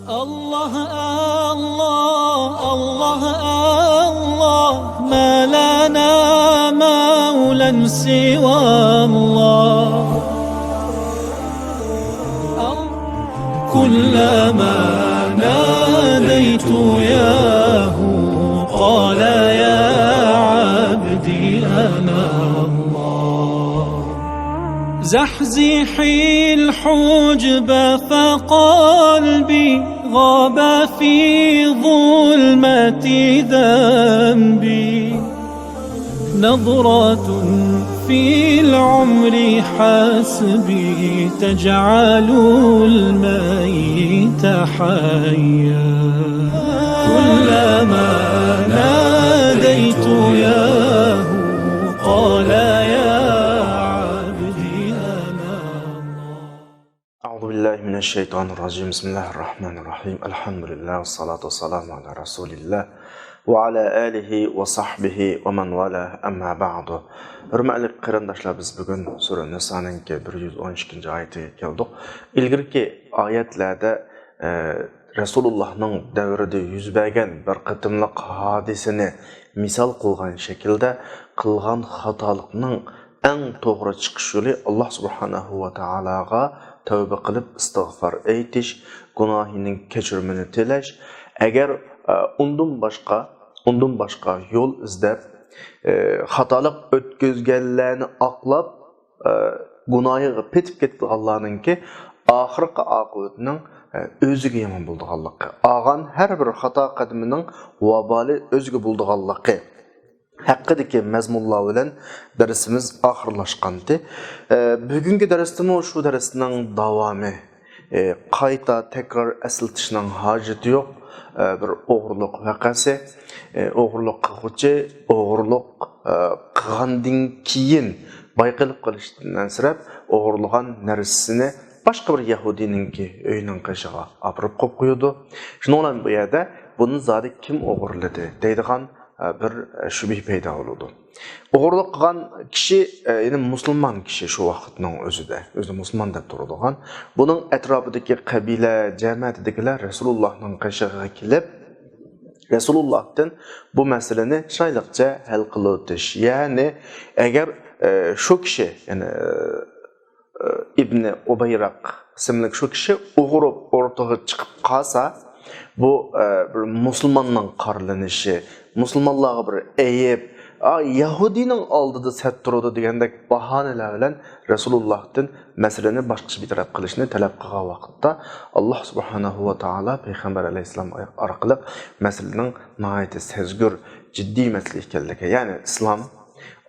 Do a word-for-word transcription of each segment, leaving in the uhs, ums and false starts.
الله، الله، الله، الله، ما لنا مولى سوى الله. كلما ناديت ياه قال يا عبدي أنا الله. زحزحي الحجب فقلبي غاب في ظلمة ذنبي. نظرة في العمر حسبي تجعل الميت حيا. كلما ناديت ياه قال يا عبدي أنا الله. أعوذ بالله من الشيطان الرجيم. بسم الله الرحمن الرحيم. الحمد لله والصلاة والسلام على رسول الله وعلى آله وصحبه ومن والاه. أما بعد. ھۆرمەتلىك قېرىنداشلار، بىز بۈگۈن سۈرە نىسانىڭكى بىر يۈز ئون ئىككىنچى ئايىتىگە كەلدۇق. ئىلگىرىكى ئايەتلەردە، ئە، رەسۇلۇللاھنىڭ دەۋرىدە يۈز بەرگەن بىر قېتىملىق ھادىسىنى مىسال قىلغان شەكىلدە قىلغان خاتالىقنىڭ ئەڭ توغرا چىقىش يولى ئاللاھ سۇبھانەھۇ ۋە تائالاغا تەۋبە قىلىپ ئىستىغفار ئېيتىش، گۇناھىنىڭ كەچۈرۈمىنى تىلەش. ئەگەر، ئە، ئۇندىن باشقا، ئۇندىن باشقا يول ئىزدەپ، ئە، خاتالىق ئۆتكۈزگەنلەرنى ئاقلاپ، ئە، گۇناھىغا پېتىپ كېتىدىغانلارنىڭكى ئاخىرقى ئاقىۋىتىنىڭ، ئە، ئۆزىگە يامان بولىدىغانلىقى، ئالغان ھەر بىر خاتا قەدىمىنىڭ ۋابالى ئۆزىگە بولىدىغانلىقى ھەققىدىكى مەزمۇنلار بىلەن دەرسىمىز ئاخىرلاشقانتى. ئە، بۈگۈنكى دەرستىمۇ شۇ دەرسنىڭ داۋامى. ئە، قايتا تەكرار ئەسلىتىشنىڭ ھاجىتى يوق. ئە، بىر ئوغرىلىق ۋەقەسى. ئە، ئوغرىلىق قىلغۇچى ئوغرىلىق، ئە، قىلغاندىن كېيىن بايقىلىپ قېلىشتىن ئەنسىرەپ، ئوغرىلىغان نەرسىسىنى باشقا بىر يەھۇدىينىڭكى ئۆيىنىڭ قېشىغا ئاپىرىپ قويۇپ قويىدۇ. شۇنىڭ بىلەن بۇ يەردە بۇنى زادى كىم ئوغرىلىدى دەيدىغان، ئە، بىر، ئە، شۈبھە پەيدا بولىدۇ. ئوغرىلىق قىلغان كىشى، ئە، يەنى مۇسۇلمان كىشى شۇ ۋاقىتنىڭ ئۆزىدە، ئۆزىنى مۇسۇلمان دەپ تۇرىدىغان. بۇنىڭ ئەتراپىدىكى قەبىلە، جەمەتىدىكىلەر رەسۇلۇللاھنىڭ قېشىغا كېلىپ، رەسۇلۇللاھتىن بۇ مەسىلىنى چىرايلىقچە ھەل قىلىۋېتىش. يەنى ئەگەر، ئە، شۇ كىشى، يەنى، ئىبنى ئۇبەيرەق ئىسىملىك شۇ كىشى ئوغرى بولۇپ ئورتىغا چىقىپ قالسا، بۇ، ئە، بىر مۇسۇلماننىڭ قارىلىنىشى، مۇسۇلمانلارغا بىر ئەيىب، ئا، يەھۇدىينىڭ ئالدىدا سەت تۇرىدۇ دېگەندەك باھانىلەر بىلەن رەسۇلۇللاھتىن مەسىلىنى باشقىچە بىر تەرەپ قىلىشنى تەلەپ قىلغان ۋاقىتتا، ئاللاھ سۇبھانەھۇ ۋە تائالا پەيغەمبەر ئەلەيھىسسالام ئارقىلىق مەسىلىنىڭ ناھايىتى سەزگۈر، جىددىي مەسىلە ئىكەنلىكى، يەنى ئىسلام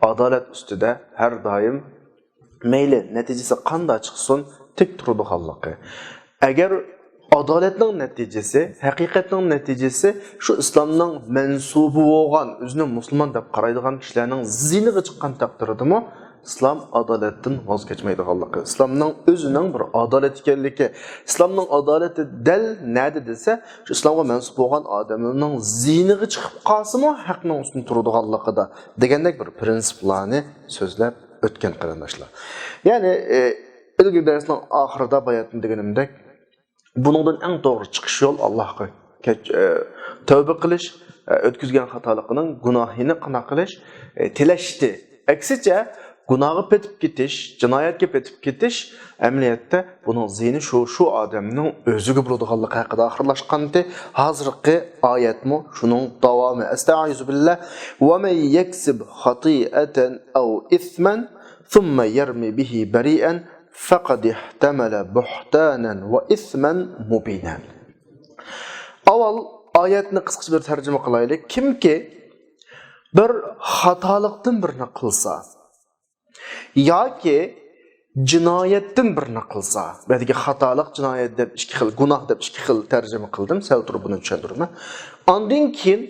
ئادالەت ئۈستىدە ھەر دائىم مەيلى نەتىجىسى قانداق چىقسۇن، تىك تۇرىدىغانلىقى. ئەگەر ئادالەتنىڭ نەتىجىسى، ھەقىقەتنىڭ نەتىجىسى شۇ ئىسلامنىڭ مەنسۇبى بولغان، ئۆزىنى مۇسۇلمان دەپ قارايدىغان كىشىلەرنىڭ زىيىنىغا چىققان تەقدىردىمۇ، ئىسلام ئادالەتتىن ۋاز كەچمەيدىغانلىقى، ئىسلامنىڭ ئۆزىنىڭ بىر ئادالەت ئىكەنلىكى، ئىسلامنىڭ ئادالىتى دەل نەدە دېسە، شۇ ئىسلامغا مەنسۇپ بولغان ئادەملەرنىڭ زىيىنىغا چىقىپ قالسىمۇ، ھەقنىڭ ئۈستۈن تۇرىدىغانلىقىدا دېگەندەك بىر پرىنسىپلارنى سۆزلەپ ئۆتكەن قېرىنداشلار. يەنى، ئە، ئىلگىرى دەرسنىڭ ئاخىرىدا بايان دېگىنىمدەك، بۇنىڭدىن ئەڭ توغرا چىقىش يول ئاللاھقا كەچ-، ئە، تەۋبە قىلىش، ئە، ئۆتكۈزگەن خاتالىقىنىڭ گۇناھىنى قانداق قىلىش، ئە، تىلەشتى. ئەكسىچە، گۇناھقا پېتىپ كېتىش، جىنايەتكە پېتىپ كېتىش، ئەمەلىيەتتە بۇنىڭ زىيىنى شۇ، شۇ ئادەمنىڭ ئۆزىگە بولىدىغانلىقى ھەققىدە ئاخىرلاشقانتى. ھازىرقى ئايەتمۇ شۇنىڭ داۋامى. ئەستەئىزۇ بىللا. ومن يكسب خطيئة أو إثما ثم يرم به بريئا فقد احتمل بهتانا وإثما مبينا. ئاۋۋال ئايەتنى قىسقىچە بىر تەرجىمە قىلايلى. كىمكى بىر خاتالىقتىن بىرنى قىلسا ياكى جىنايەتتىن بىرنى قىلسا، بۇ يەردىكى خاتالىق، جىنايەت دەپ ئىككى خىل، گۇناھ دەپ ئىككى خىل تەرجىمە قىلدىم، سەل تۇرۇپ بۇنى چۈشەندۈرىمەن. ئاندىن كېيىن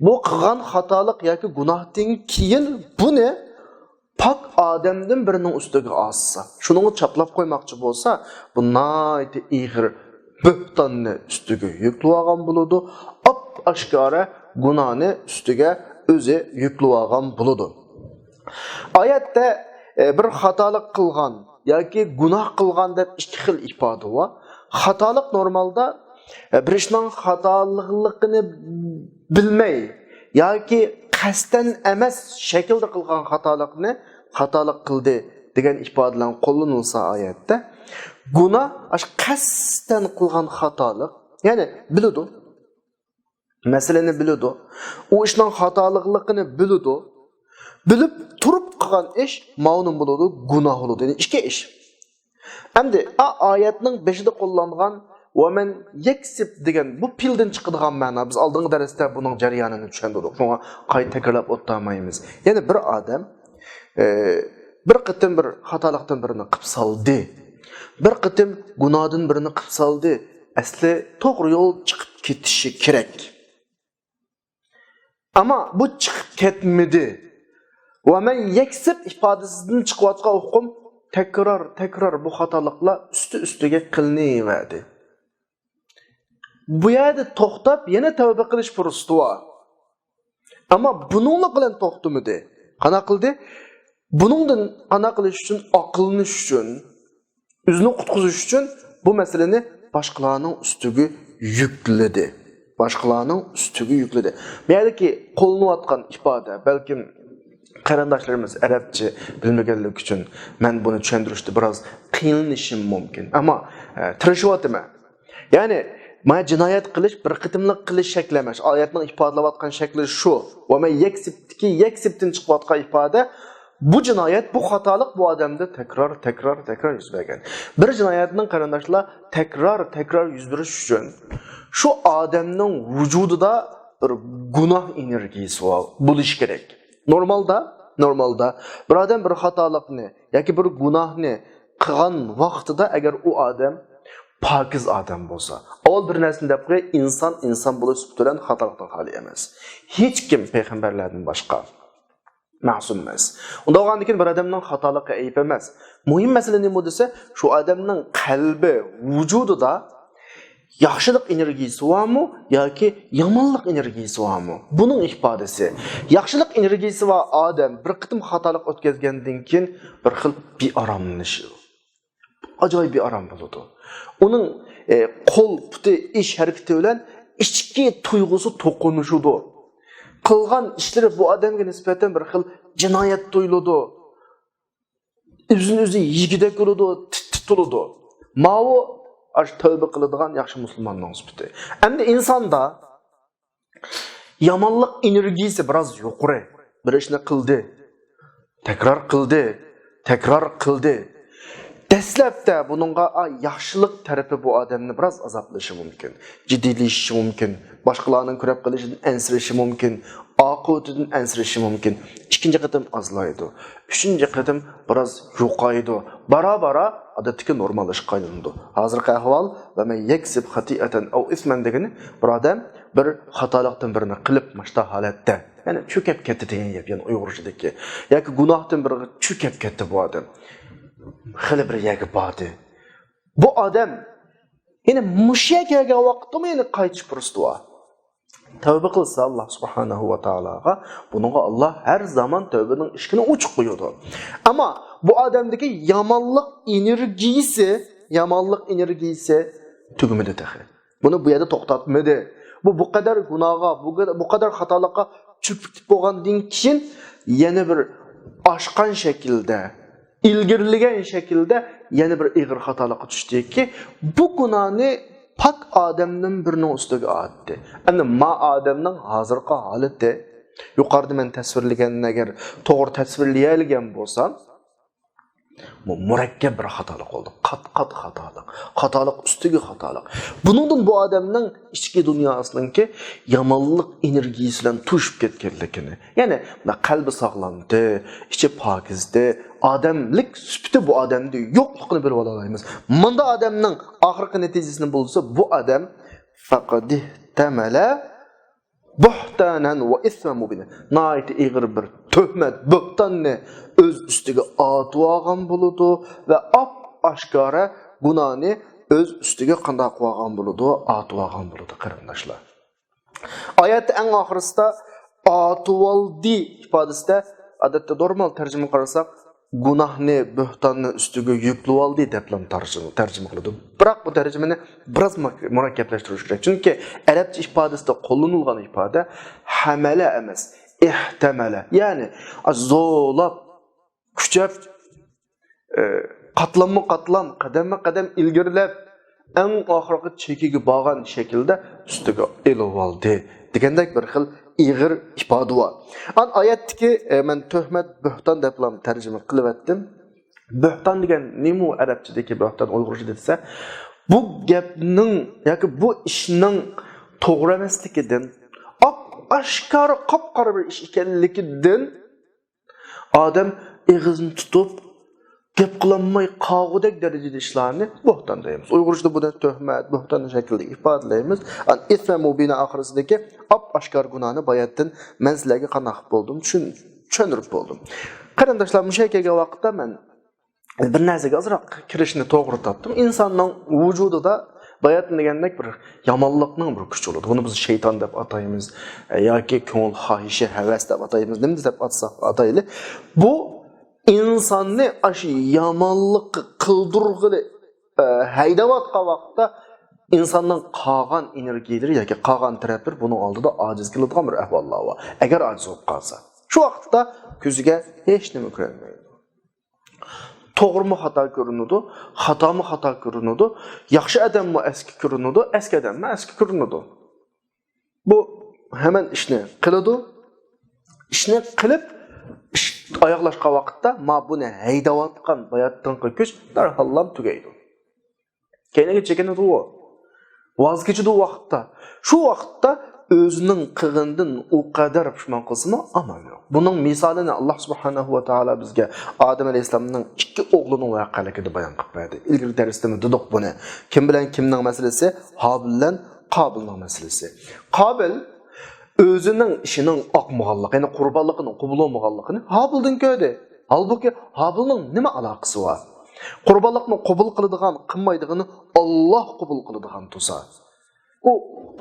بۇ قىلغان خاتالىق ياكى گۇناھتىن كېيىن بۇنى پاك ئادەمدىن بىرىنىڭ ئۈستىگە ئاسسا، شۇنىڭغا چاپلاپ قويماقچى بولسا، بۇ ناھايىتى ئېغىر بۆھتاننى ئۈستىگە يۈكلىۋالغان بولىدۇ، ئاپئاشكارا گۇناھنى ئۈستىگە ئۆزى يۈكلىۋالغان بولىدۇ. ئايەتتە، ئە، بىر خاتالىق قىلغان ياكى گۇناھ قىلغان دەپ ئىككى خىل ئىپادە بار. خاتالىق نورمالدا بىر ئىشنىڭ خاتالىقلىقىنى بىلمەي ياكى قەستەن ئەمەس شەكىلدە قىلغان خاتالىقنى خاتالىق قىلدى دېگەن ئىپادىلەر قوللىنىلسا ئايەتتە، گۇناھ ئاشۇ قەستەن قىلغان خاتالىق، يەنى بىلىدۇ، مەسىلىنى بىلىدۇ، ئۇ ئىشنىڭ خاتالىقلىقىنى بىلىدۇ، بىلىپ تۇرۇپ قىلغان ئىش ماۋۇنىڭ بولىدۇ، گۇناھ بولىدۇ. يەنى ئىككى ئىش. ئەمدى ئا ئايەتنىڭ بېشىدا قوللانغان ۋە مەن يەكسىب دېگەن بۇ پېئىلدىن چىقىدىغان مەنا، بىز ئالدىنقى دەرستە بۇنىڭ جەريانىنى چۈشەندۈردۇق. شۇڭا قايتا تەكرارلاپ ئولتۇرمايمىز. يەنى بىر ئادەم، ئى، بىر قېتىم بىر خاتالىقتىن بىرنى قىپ سالدى. بىر قېتىم گۇناھتىن بىرنى قىپ سالدى. ئەسلى توغرا يول چىقىپ كېتىشى كېرەك. ئەمما بۇ چىقىپ كەتمىدى. ۋە مەن يەكسىب ئىپادىسىدىن چىقىۋاتقان ئۇقۇم تەكرار، تەكرار بۇ خاتالىقلار ئۈستى-ئۈستىگە قىلىنىۋەردى. بۇ يەردە توختاپ، يەنە تەۋبە قىلىش پۇرسىتى بار. ئەمما بۇنىڭلىق بىلەن توختىمىدى. قانداق قىلدى؟ بۇنىڭدىن قانداق قىلىش ئۈچۈن، ئاقلىنىش ئۈچۈن، ئۆزىنى قۇتقۇزۇش ئۈچۈن بۇ مەسىلىنى باشقىلارنىڭ ئۈستىگە يۈكلىدى. باشقىلارنىڭ ئۈستىگە يۈكلىدى. بۇ يەردىكى قوللىنىۋاتقان ئىپادە، بەلكىم قېرىنداشلىرىمىز ئەرەبچە بىلمىگەنلىكى ئۈچۈن مەن بۇنى چۈشەندۈرۈشتە بىراز قىينىلىشىم مۇمكىن. ئەمما، ئە، تىرىشىۋاتىمەن. يەنى، مانا جىنايەت قىلىش بىر قېتىملىق قىلىش شەكلى ئەمەس. ئايەتنىڭ ئىپادىلەۋاتقان شەكلى شۇ. ۋە مەن يەكسىبتىكى يەكسىبتىن چىقىۋاتقان ئىپادە، بۇ جىنايەت، بۇ خاتالىق بۇ ئادەمدە تەكرار، تەكرار، تەكرار يۈز بەرگەن. بىر جىنايەتنىڭ، قېرىنداشلار، تەكرار، تەكرار يۈز بېرىش ئۈچۈن شۇ ئادەمنىڭ ۋۇجۇدىدا بىر گۇناھ ئېنېرگىيىسى بولۇشى كېرەك. نورمالدا، نورمالدا بىر ئادەم بىر خاتالىقنى ياكى بىر گۇناھنى قىلغان ۋاقتىدا، ئەگەر ئۇ ئادەم پاكىز ئادەم بولسا، ئاۋۋال بىر نەرسىنى دەپ قوياي، ئىنسان ئىنسان بولۇش سۈپىتى بىلەن خاتالىقتىن خالىي ئەمەس. ھېچكىم پەيغەمبەرلەردىن باشقا مەسۇم ئەمەس. ئۇنداق بولغاندىكىن بىر ئادەمنىڭ خاتالىقى ئەيىب ئەمەس. مۇھىم مەسىلە نېمە دېسە، شۇ ئادەمنىڭ قەلبى، ۋۇجۇدىدا ياخشىلىق ئېنېرگىيىسى بارمۇ ياكى يامانلىق ئېنېرگىيىسى بارمۇ؟ بۇنىڭ ئىپادىسى. ياخشىلىق ئېنېرگىيىسى بار ئادەم بىر قېتىم خاتالىق ئۆتكۈزگەندىن كېيىن بىر خىل بىئاراملىنىش، ئاجايىپ بىئارام بولىدۇ. ئۇنىڭ، ئە، قول، پۇتى، ئىش ھەرىكىتى بىلەن ئىچكى تۇيغۇسى توقۇنۇشىدۇ. قىلغان ئىشلىرى بۇ ئادەمگە نىسبەتەن بىر خىل جىنايەت تۇيۇلىدۇ. ئۆزىنى ئۆزى يېگۈدەك بولىدۇ، تىت-، تىت بولىدۇ. ماۋۇ ئاشۇ تەۋبە قىلىدىغان ياخشى مۇسۇلماننىڭ سۈپىتى. ئەمدى ئىنساندا يامانلىق ئېنېرگىيىسى بىراز يۇقىرى. بىر ئىشنى قىلدى، تەكرار قىلدى، تەكرار قىلدى. دەسلەپتە بۇنىڭغا، ئا، ياخشىلىق تەرىپى بۇ ئادەمنى بىراز ئازابلىشى مۇمكىن، جىددىيلىشىشى مۇمكىن، باشقىلارنىڭ كۆرۈپ قېلىشىدىن ئەنسىرىشى مۇمكىن، ئاقىۋىتىدىن ئەنسىرىشى مۇمكىن. ئىككىنچى قېتىم ئازلايدۇ. ئۈچىنچى قېتىم بىراز يوقايدۇ. بارا-بارا ئادەتتىكى نورمال ئىشقا ئايلىنىدۇ. ھازىرقى ئەھۋال، ۋە مەن يەكسىب خەتىئەتەن ئەۋ ئىسمەن دېگىنى، بىر ئادەم بىر خاتالىقتىthen بىرنى قىلىپ، مۇشۇنداق ھالەتتە، يەنى چۆكۈپ كەتتى دېگەن گەپ، يەنى ئۇيغۇرچىدىكى. ياكى گۇناھتىن بىر چۆكۈپ كەتتى بۇ ئادەم. خېلى بىر يەرگە باردى. بۇ ئادەم، يەنى مۇشۇ يەرگە كەلگەن ۋاقىتتىمۇ يەنە قايتىش پۇرسىتى بار. تەۋبە قىلسا ئاللا سۇبھانەھۇ ۋە تائالاغا، بۇنىڭغا ئاللا ھەر زامان تەۋبىنىڭ ئىشىكىنى ئوچۇق قويىدۇ. ئەمما بۇ ئادەمدىكى يامانلىق ئېنېرگىيىسى، يامانلىق ئېنېرگىيىسى تۈگىمىدى تېخى. بۇنى بۇ يەردە توختاتمىدى. بۇ، بۇ قەدەر گۇناھقا، بۇ، بۇ قەدەر خاتالىققا چۆكۈپ كېتىپ بولغاندىن كېيىن يەنە بىر ئاشقان شەكىلدە، ئىلگىرىلىگەن شەكىلدە يەنە بىر ئېغىر خاتالىققا چۈشتىكى، بۇ گۇناھنى پاك ئادەمدىن بىرىنىڭ ئۈستىگە ئاتتى. ئەمدى ما ئادەمنىڭ ھازىرقى ھالىتى، يۇقىرىدا مەن تەسۋىرلىگەندىن ئەگەر توغرا تەسۋىرلىيەلىگەن بولسام، بۇ مۇرەككەپ بىر خاتالىق بولدى. قات-قات خاتالىق. خاتالىق ئۈستىگە خاتالىق. بۇنىڭدىن بۇ ئادەمنىڭ ئىچكى دۇنياسىنىڭكى يامانلىق ئېنېرگىيىسى بىلەن توشۇپ كەتكەنلىكىنى، يەنى مۇنداق قەلبى ساغلامدى، ئىچى پاكىزدى، ئادەملىك سۈپىتى بۇ ئادەمدە يوقلۇقىنى بىلىپ ئالالايمىز. مۇنداق ئادەمنىڭ ئاخىرقى نەتىجىسىنى بولسا، بۇ ئادەم فەقەد ئىھتەمەلە بۇھتانەن ۋە ئىسمەن مۇبىنا، ناھايىتى ئېغىر بىر تۆھمەت، بۆھتاننى ئۆز ئۈستىگە ئارتىۋالغان بولىدۇ ۋە ئاپئاشكارا گۇناھنى ئۆز ئۈستىگە قانداق قىلىۋالغان بولىدۇ؟ ئارتىۋالغان بولىدۇ، قېرىنداشلار. ئايەتتە ئەڭ ئاخىرىسىدا ئارتىۋالدى ئىپادىسىدە، ئادەتتە نورمال تەرجىمە قىلساق، گۇناھنى، بۆھتاننى ئۈستىگە يۈكلىۋالدى دەپلا تەرجىمە، تەرجىمە قىلىدۇ. بىراق بۇ تەرجىمىنى بىراز مۇ-، مۇرەككەپلەشتۈرۈش كېرەك. چۈنكى ئەرەبچە ئىپادىسىدە قوللىنىلغان ئىپادە ھەمەلە ئەمەس، ئىھتەمەلە. يەنى زورلاپ، كۈچەپ، ئى، قاتلاممۇ قاتلام، قەدەممۇ قەدەم ئىلگىرىلەپ، ئەڭ ئاخىرقى چېكىگە بارغان شەكىلدە ئۈستىگە ئېلىۋالدى دېگەندەك بىر خىل ئېغىر ئىپادە بار. ئان ئايەتتىكى، ئى، مەن تۆھمەت، بۆھتان دەپلا تەرجىمە قىلىۋەتتىم. بۆھتان دېگەن نېمە ئەرەبچىدىكى بۆھتان ئۇيغۇرچىدا دېسە، بۇ گەپنىڭ ياكى بۇ ئىشنىڭ توغرا ئەمەسلىكىدىن، ئاپ-ئاشكارا قاپقارا بىر ئىش ئىكەنلىكىدىن ئادەم ئېغىزىنى تۇتۇپ، گەپ قىلالماي قالغۇدەك دەرىجىدە ئىشلارنى بۆھتان دەيمىز. ئۇيغۇرچىدا بۇنى تۆھمەت، بۆھتان شەكلىدە ئىپادىلەيمىز. ئان ئىسمەن مۇبىنا ئاخىرىسىدىكى ئاپ-ئاشكارا گۇناھنى باياتتىن مەن سىلەرگە قانداق قىلىپ بولدۇم، چۈشەن-، چۈشەندۈرۈپ بولدۇم. قېرىنداشلار، مۇشۇ يەرگە كەلگەن ۋاقىتتا مەن بىر نەرسىگە ئازراق كىرىشنى توغرا تاپتىم. ئىنساننىڭ ۋۇجۇدىدا باياتتىن دېگەندەك بىر يامانلىقنىڭ بىر كۈچى بولىدۇ. بۇنى بىز شەيتان دەپ ئاتايمىز، ياكى كۆڭۈل خاھىشى، ھەۋەس دەپ ئاتايمىز. نېمە دەپ ئاتىساق ئاتايلى. بۇ ئىنساننى ئاشۇ يامانلىققا قىلدۇرغىلى، ئە، ھەيدەۋاتقان ۋاقىتتا ئىنساننىڭ قالغان ئېنېرگىيەلىرى ياكى قالغان تەرەپلىرى بۇنىڭ ئالدىدا ئاجىز كېلىدىغان بىر ئەھۋاللار بار. ئەگەر ئاجىز بولۇپ قالسا، شۇ ۋاقىتتا كۆزىگە ھېچ نېمە كۆرۈنمەيدۇ. توغرىمۇ خاتا كۆرۈنىدۇ، خاتامۇ خاتا كۆرۈنىدۇ، ياخشى ئادەممۇ ئەسكى كۆرۈنىدۇ، ئەسكى ئادەممۇ ئەسكى كۆرۈنىدۇ. بۇ ھەمەن ئىشنى قىلىدۇ. ئىشنى قىلىپ، ئىش ئاياغلاشقان ۋاقىتتا ما بۇنى ھەيدەۋاتقان باياتتىنقى كۈچ دەرھاللام تۈگەيدۇ. كەينىگە چېكىنىدۇ ئۇ. ۋاز كېچىدۇ ۋاقىتتا. شۇ ۋاقىتتا ئۆزىنىڭ قىلغىنىدىن ئۇ قەدەر پۇشمان قىلسىمۇ ئامال يوق. بۇنىڭ مىسالىنى ئاللاھ سۇبھانەھۇ ۋە تائالا بىزگە ئادەم ئەلەيھىسسالامنىڭ ئىككى ئوغلىنىڭ ۋەقەلىكىدە بايان قىلىپ بەردى. ئىلگىرى دەرستىمۇ دېدۇق بۇنى. كىم بىلەن كىمنىڭ مەسىلىسى؟ ھابىل بىلەن قابىلنىڭ مەسىلىسى. قابىل ئۆزىنىڭ ئىشىنىڭ ئاقمىغانلىقى، يەنى قۇربانلىقىنىڭ قوبۇل بولمىغانلىقىنى ھابىلدىن كۆردى. ھالبۇكى، ھابىلنىڭ نېمە ئالاقىسى بار؟ قۇربانلىقنى قوبۇل قىلىدىغان، قىلمايدىغىنى ئاللاھ قوبۇل قىلىدىغان تۇرسا. ئۇ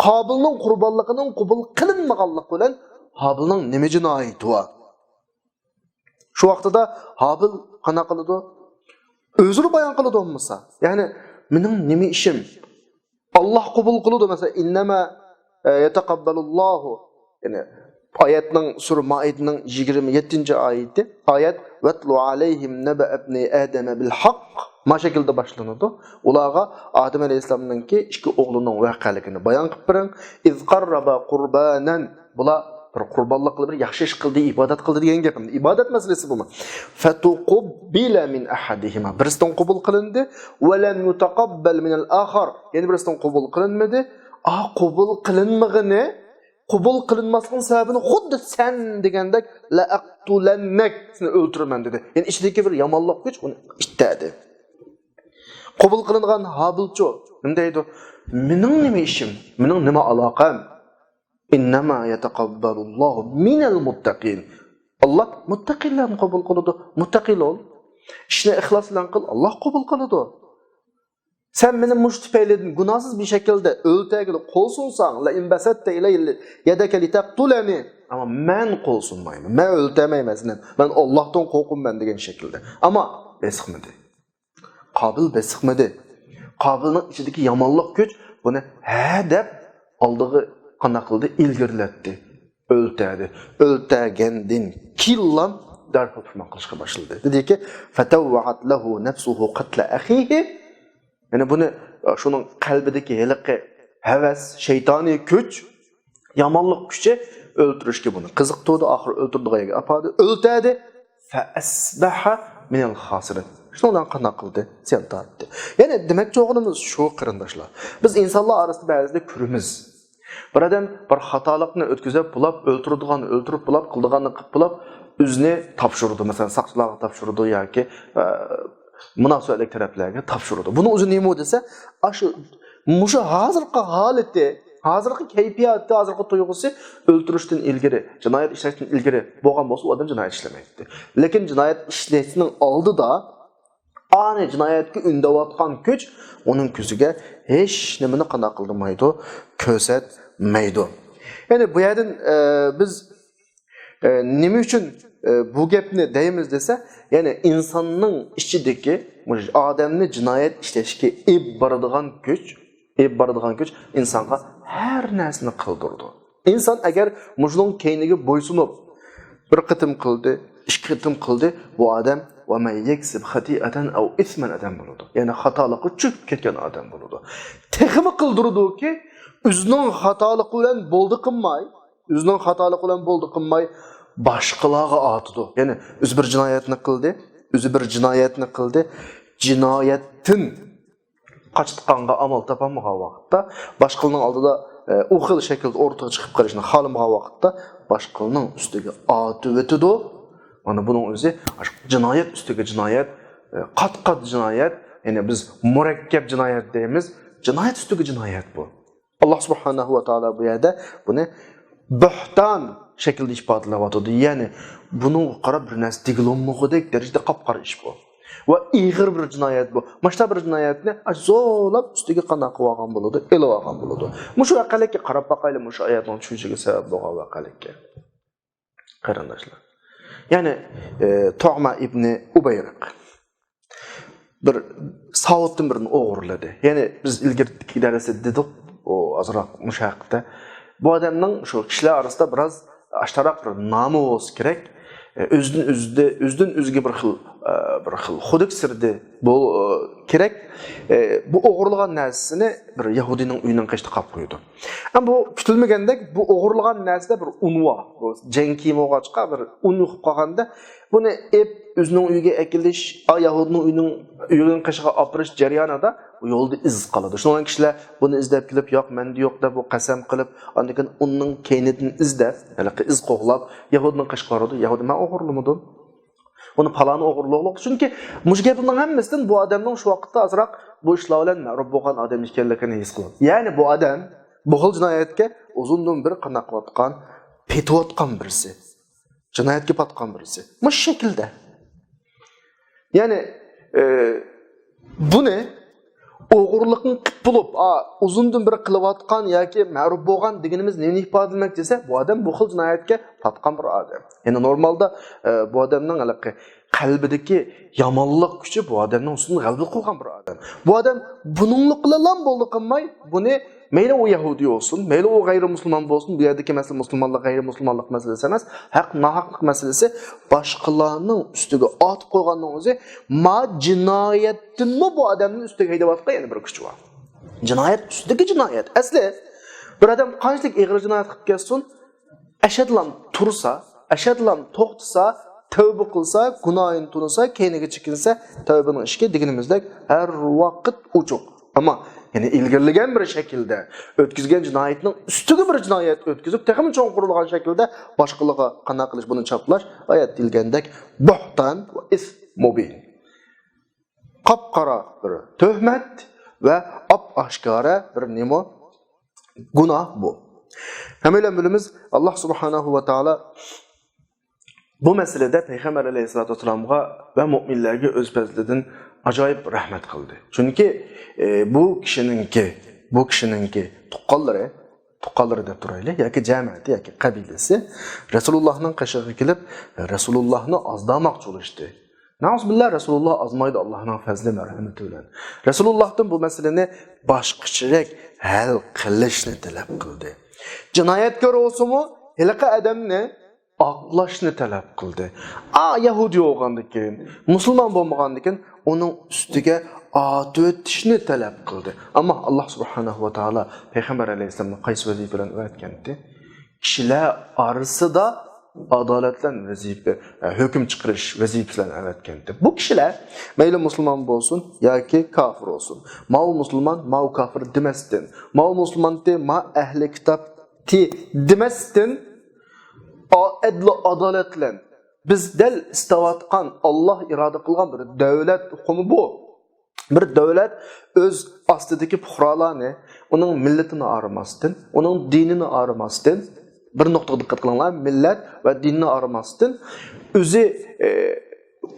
قابىلنىڭ قۇربانلىقىنىڭ قوبۇل قىلىنمىغانلىقى بىلەن ھابىلنىڭ نېمە جىنايىتى بار؟ شۇ ۋاقتىدا ھابىل قانداق قىلىدۇ؟ ئۆزرە بايان قىلىدۇ بولمىسا. يەنى، مېنىڭ نېمە ئىشىم؟ ئاللاھ قوبۇل قىلىدۇ، مەسىلەن، ئىننەما، ئە، يەتەقەببەلۇللاھۇ. يەنى ئايەتنىڭ، سۈرە مائىدىنىڭ يىگىرمە يەتتىنچى ئايىتى. ئايەت، «ۋەتلۇ ئەلەيھىم نەبەئەبنى ئادەمە بىل ھەق» ما شەكىلدە باشلىنىدۇ. ئۇلارغا ئادەم ئەلەيھىسسالامنىڭكى ئىككى ئوغلىنىڭ ۋەقەلىكىنى بايان قىلىپ بېرىڭ. «ئىز قەررەبا قۇربانەن». بۇلار بىر قۇربانلىق قىلىپ، بىر ياخشى ئىش قىلدى، ئىبادەت قىلدى دېگەن گەپ. ئىبادەت مەسىلىسى بۇمۇ. «فەتۇقۇببىلە مىن ئەھەدىھىما». بىرسىدىن قوبۇل قىلىندى. «ۋەلەم يۇتەقەببەل مىنەل ئاخار». يەنە بىرسىدىن قوبۇل قىلىنمىدى. ئا، قوبۇل قىلىنمىغىنى، قوبۇل قىلىنماسلىقنىڭ سەۋەبىنى خۇددى سەن دېگەندەك، «لەئەقتۇلەننەك»، سېنى ئۆلتۈرىمەن دېدى. يەنى ئىچىدىكى بىر يامانلىق كۈچ ئۇنى ئىتتەدى. قوبۇل قىلىنغان ھابىلچۇ نېمە دەيدۇ؟ مېنىڭ نېمە ئىشىم؟ مېنىڭ نېمە ئالاقەم؟ «ئىننەما يەتەقەببەلۇللاھۇ مىنەل مۇتتەقىن». ئاللاھ مۇتتەقىلەرنى قوبۇل قىلىدۇ. مۇتتەقىل بول. ئىشنى ئىخلاس بىلەن قىل، ئاللاھ قوبۇل قىلىدۇ. سەن مېنى مۇشۇ تۈپەيلىدىن گۇناھسىز بىر شەكىلدە ئۆلتۈرگىلى قول سۇنساڭ، «لەئىن بەسەتتە ئىلەييە يەدەكە لىتەقتۇلەنى»، ئەمما مەن قول سۇنمايمەن، مەن ئۆلتۈرمەيمەن سېنى، مەن ئاللاھتىن قورقىمەن دېگەن شەكىلدە. ئەمما بېسىقمىدى. قابىل بېسىقمىدى. قابىلنىڭ ئىچىدىكى يامانلىق كۈچ بۇنى ھە دەپ ئالدىغا قانداق قىلدى؟ ئىلگىرىلەتتى. ئۆلتەردى. ئۆلتەرگەندىن كېيىنلا دەرھال پۇشمان قىلىشقا باشلىدى. دېدىكى، «فەتەۋۋەئەت لەھۇ نەفسۇھۇ قەتلە ئەخىھى». يەنى بۇنى، شۇنىڭ قەلبىدىكى ھېلىقى ھەۋەس، شەيتانىي كۈچ، يامانلىق كۈچى ئۆلتۈرۈشكە بۇنى قىزىقتۇردى، ئاخىرى ئۆلتۈرىدىغان يەرگە ئاپاردى، ئۆلتەردى. فەئەسبەھە مىنەل خاسىرىن. شۇنىڭ بىلەن قانداق قىلدى؟ زىيان تارتتى. يەنى دېمەكچى بولغىنىمىز شۇ، قېرىنداشلار. بىز ئىنسانلار ئارىسىدا بەزىدە كۆرىمىز. بىر ئادەم بىر خاتالىقنى ئۆتكۈزۈپ بولاپ، ئۆلتۈرىدىغاننى ئۆلتۈرۈپ بولاپ، قىلىدىغاننى قىلىپ بولاپ، ئۆزىنى تاپشۇرىدۇ. مەسىلەن، ساقچىلارغا تاپشۇرىدۇ ياكى، ئە، مۇناسىۋەتلىك تەرەپلەرگە تاپشۇرىدۇ. بۇنىڭ ئۆزى نېمە دېسە، ئاشۇ، مۇشۇ ھازىرقى ھالىتى، ھازىرقى كەيپىياتى، ھازىرقى تۇيغۇسى ئۆلتۈرۈشتىن ئىلگىرى، جىنايەت ئىشلەشتىن ئىلگىرى بولغان بولسا، ئۇ ئادەم جىنايەت ئىشلىمەيتتى. لېكىن جىنايەت ئىشلەشنىڭ ئالدىدا ئانى جىنايەتكە ئۈندەۋاتقان كۈچ ئۇنىڭ كۆزىگە ھېچ نېمىنى قانداق قىلدۇرمايدۇ، كۆرسەتمەيدۇ. يەنى بۇ يەردىن، ئە، بىز، ئە، نېمە ئۈچۈن، ئە، بۇ گەپنى دەيمىز دېسە، يەنى ئىنساننىڭ ئىچىدىكى مۇشۇ ئادەمنى جىنايەت ئىشلەشكە ئېلىپ بارىدىغان كۈچ، ئېلىپ بارىدىغان كۈچ ئىنسانغا ھەر نەرسىنى قىلدۇرىدۇ. ئىنسان ئەگەر مۇشۇنىڭ كەينىگە بويسۇنۇپ، بىر قېتىم قىلدى، ئىككى قېتىم قىلدى، بۇ ئادەم، «ومن يكسب خطيئة أو إثما» ئادەم بولىدۇ. يەنى خاتالىققا چۆكۈپ كەتكەن ئادەم بولىدۇ. تېخىمۇ قىلدۇرىدۇكى، ئۆزىنىڭ خاتالىقى بىلەن بولدى قىلماي، ئۆزىنىڭ خاتالىقى بىلەن بولدى قىلماي، باشقىلارغا ئاتىدۇ. يەنى ئۆزى بىر جىنايەتنى قىلدى، ئۆزى بىر جىنايەتنى قىلدى، جىنايەتتىن قاچىدىغانغا ئامال تاپالمىغان ۋاقىتتا، باشقىلارنىڭ ئالدىدا، ئە، ئۇ خىل شەكىلدە ئورتىغا چىقىپ قېلىشنى خالىمىغان ۋاقىتتا، باشقىلارنىڭ ئۈستىگە ئاتىۋېتىدۇ. مانا بۇنىڭ ئۆزى جىنايەت ئۈستىگە جىنايەت، ئە، قات-قات جىنايەت، يەنى بىز مۇرەككەپ جىنايەت دەيمىز، جىنايەت ئۈستىگە جىنايەت بۇ. ئاللا سۇبھانەھۇ ۋە تائالا بۇ يەردە بۇنى بۆھتان شەكلىدە ئىپادىلەۋاتىدۇ. يەنى بۇنىڭغا قاراپ بىر نەرسە دېگىلى بولمىغۇدەك دەرىجىدە قاپقارا ئىش بۇ. ۋە ئېغىر بىر جىنايەت بۇ. ماشۇنداق بىر جىنايەتنى زورلاپ ئۈستىگە قانداق قىلىۋالغان بولىدۇ، ئېلىۋالغان بولىدۇ. مۇشۇ ۋەقەلىككە قاراپ باقايلى، مۇشۇ ئايەتنىڭ چۈشۈشىگە سەۋەب بولغان ۋەقەلىككە. قېرىنداشلار. يەنى، ئە، تۇئما ئىبنى ئۇبەيرىق. بىر ساۋۇتتىن بىرنى ئوغرىلىدى. يەنى بىز ئىلگىرىكى دەرستە دېدۇق، ئۇ ئازراق مۇشۇ ھەقتە. بۇ ئادەمنىڭ شۇ كىشىلەر ئارىسىدا بىراز ئاشتاراق بىر نامى بولسا كېرەك. ئۆزىدىن ئۆزىدە، ئۆزىدىن ئۆزىگە بىر خىل، بىر خىل خۇدۈكسىرىدى. بۇ كېرەك. بۇ ئوغرىلىغان نەرسىسىنى بىر يەھۇدىينىڭ ئۆيىنىڭ قېشىدا قاپقۇيىدۇ. ئەمما بۇ كۈتۈلمىگەندەك، بۇ ئوغرىلىغان نەرسىدە بىر ئۇن بار. بۇ جەڭ كىيىمى بولغاچقا، بىر ئۇن يۇقۇپ قالغاندا، بۇنى ئېلىپ ئۆزىنىڭ ئۆيىگە ئەكېلىش، ئا، يەھۇدىينىڭ ئۆيىنىڭ، ئۆيىنىڭ قېشىغا ئاپىرىش جەريانىدا بۇ يولدا ئىز قالىدۇ. شۇنىڭ بىلەن كىشىلەر بۇنى ئىزدەپ كېلىپ، ياق، مەندە يوق دەپ، بۇ قەسەم قىلىپ، ئاندىن كېيىن ئۇنىڭ كەينىدىن ئىزدەپ، ھېلىقى ئىز قوغلاپ، يەھۇدىنىڭ قېشىغا بارىدۇ. يەھۇدىي، مەن ئوغرىلىمىدىم. بۇنى پالانى ئوغرىلىغان. چۈنكى مۇشۇ گەپنىڭ ھەممىسىدىن بۇ ئادەمنىڭ شۇ ۋاقىتتا ئازراق بۇ ئىشلار بىلەن مەرۇپ بولغان ئادەم ئىكەنلىكىنى ھېس قىلىدۇ. يەنى بۇ ئادەم بۇ خىل جىنايەتكە ئۇزۇندىن بېرى قانداق قىلىۋاتقان، پېتىۋاتقان بىرسى. جىنايەتكە پاتقان بىرسى. مۇشۇ شەكىلدە. يەنى، ئە، بۇنى ئوغرىلىقنى قىلىپ بولۇپ، ئا، ئۇزۇندىن بېرى قىلىۋاتقان ياكى مەرۇپ بولغان دېگىنىمىز نېمىنى ئىپادىلىمەكچى دېسە، بۇ ئادەم بۇ خىل جىنايەتكە پاتقان بىر ئادەم. يەنى نورمالدا، ئە، بۇ ئادەمنىڭ ھېلىقى قەلبىدىكى يامانلىق كۈچى بۇ ئادەمنىڭ ئۈستىدىن غەلىبە قىلغان بىر ئادەم. بۇ ئادەم بۇنىڭلىق بىلەنلا بولدى قىلماي، بۇنى مەيلى ئۇ يەھۇدىي بولسۇن، مەيلى ئۇ غەيرىي مۇسۇلمان بولسۇن، بۇ يەردىكى مەسىلە مۇسۇلمانلىق، غەيرىي مۇسۇلمانلىق مەسىلىسى ئەمەس، ھەق، ناھەقلىق مەسىلىسى. باشقىلارنىڭ ئۈستىگە ئاتىپ قويغاننىڭ ئۆزى ما جىنايەتتىنمۇ بۇ ئادەمنى ئۈستىگە ھەيدەۋاتقان يەنە بىر كۈچ بار. جىنايەت ئۈستىدىكى جىنايەت. ئەسلى بىر ئادەم قانچىلىك ئېغىر جىنايەت قىلىپ كەتسۇن، ئەشەدىلا تۇرسا، ئەشەدىلا توختىسا، تەۋبە قىلسا، گۇناھىنى تونۇسا، كەينىگە چېكىنسە، تەۋبىنىڭ ئىشىكى دېگىنىمىزدەك ھەر ۋاقىت ئوچۇق. ئەمما يەنى ئىلگىرىلىگەن بىر شەكىلدە ئۆتكۈزگەن جىنايىتىنىڭ ئۈستىگە بىر جىنايەت ئۆتكۈزۈپ، تېخىمۇ چوڭقۇرلىغان شەكىلدە باشقىلارغا قانداق قىلىش، بۇنى چاپلاش، ئايەتتە دېيىلگەندەك بۇھتان ۋە ئىسم مۇبىن. قاپقارا بىر تۆھمەت ۋە ئاپئاشكارا بىر نېمە؟ گۇناھ بۇ. ھەممەيلەن بىلىمىز، ئاللا سۇبھانەھۇ ۋە تائالا بۇ مەسىلىدە پەيغەمبەر ئەلەيھىسسالاتۇ ۋەسسالامغا ۋە مۆمىنلەرگە ئۆز پەزلىدىن ئاجايىپ رەھمەت قىلدى. چۈنكى، ئە، بۇ كىشىنىڭكى، بۇ كىشىنىڭكى تۇغقانلىرى، تۇغقانلىرى دەپ تۇرايلى، ياكى جەمەتى، ياكى قەبىلىسى رەسۇلۇللاھنىڭ قېشىغا كېلىپ، رەسۇلۇللاھنى ئازداماقچى بولۇشتى. نەئۇزۇبىللا، رەسۇلۇللا ئازمايدۇ ئاللاھنىڭ پەزلى مەرھەمىتى بىلەن. رەسۇلۇللاھتىن بۇ مەسىلىنى باشقىچىراق ھەل قىلىشنى تەلەپ قىلدى. جىنايەتكار بولسىمۇ، ھېلىقى ئادەمنى ئاقلاشنى تەلەپ قىلدى. ئا، يەھۇدىي بولغاندىكىن، مۇسۇلمان بولمىغاندىكىن، ئۇنىڭ ئۈستىگە ئاتىۋېتىشنى تەلەپ قىلدى. ئەمما ئاللا سۇبھانەھۇ ۋە تائالا پەيغەمبەر ئەلەيھىسسالامنى قايسى ۋەزىپە بىلەن ئەۋەتكەنتى؟ كىشىلەر ئارىسىدا ئادالەت بىلەن ۋەزىپە، ھۆكۈم چىقىرىش ۋەزىپىسى بىلەن ئەۋەتكەنتى. بۇ كىشىلەر مەيلى مۇسۇلمان بولسۇن ياكى كاپىر بولسۇن، ماۋۇ مۇسۇلمان، ماۋۇ كاپىر دېمەستىن، ماۋۇ مۇسۇلمانتى، ما ئەھلى كىتابتى دېمەستىن، ئا-، ئەدلى ئادالەت بىلەن بىز دەل ئىستەۋاتقان، ئاللا ئىرادە قىلغان بىر دۆلەت ئۇقۇمى بۇ. بىر دۆلەت ئۆز ئاستىدىكى پۇقرالارنى، ئۇنىڭ مىللىتىنى ئايرىماستىن، ئۇنىڭ دىنىنى ئايرىماستىن، بىر نۇقتىغا دىققەت قىلىڭلار، مىللەت ۋە دىننى ئايرىماستىن، ئۆزى، ئە،